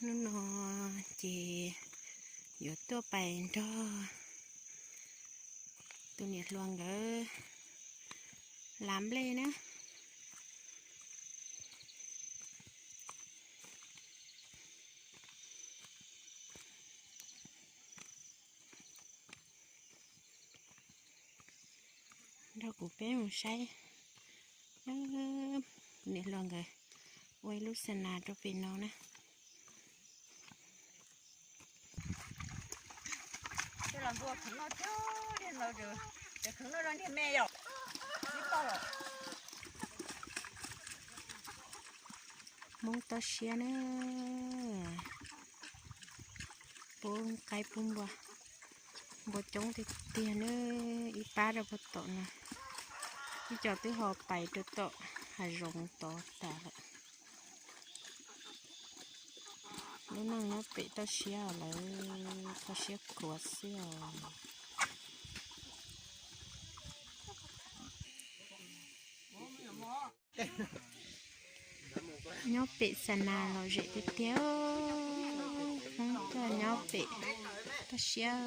Hnub no ces yuav tuaj pais nrog tus niam hluas nkawd lav nplej na. Nrog kuv peb mus saib, niam hluas nkawd ua ib lub xa nas rau pem no na. Hmoob toj siab na, pub qaib pub npua, npua coob tiag tiag na, ib pab rau puag tom no, ib co twb ho pais rau tom hav zoov tod tas lawm. Lub neej nyob pem toj siab lawm, toj siab khuav xwb os. Nyob pem xa nas lom zem tiag tiag, Hmoob tuaj nyob pem toj siab.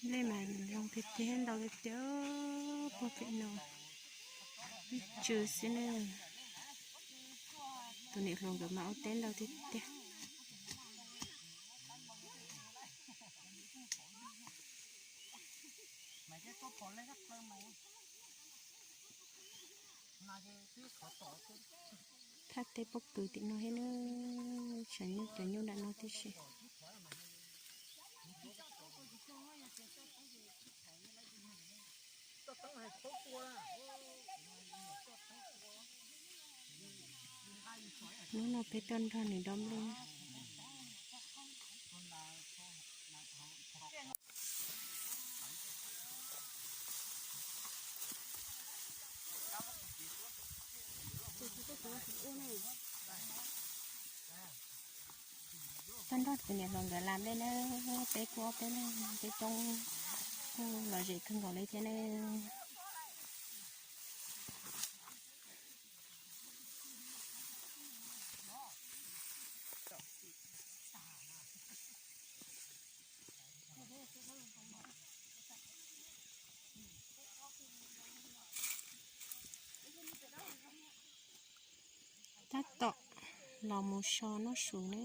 Nplej mas zoo tiag tiag, ntau tiag tiag, puag pem no ib tsw xwb ne. Tus niam hluas nkawd mas ua teb ntau tiag tiag. Thaj teb pob kws tim no thiab na, tshav nyuj cov nyuj nram no tib si. Hnub no peb tuaj nrog nws dob nplej. Tuaj nrog tus niam hluas nkawd lam nplej na, peb kuj ob peb leeg, peb coob, kuj lom zem kawg nkaus li thiab na. Tab tom los mus so noj su na,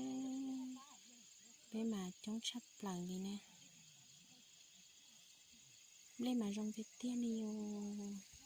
peb mas coob tshaj plaws li na. Nplej mas zoo tiag tiag li os.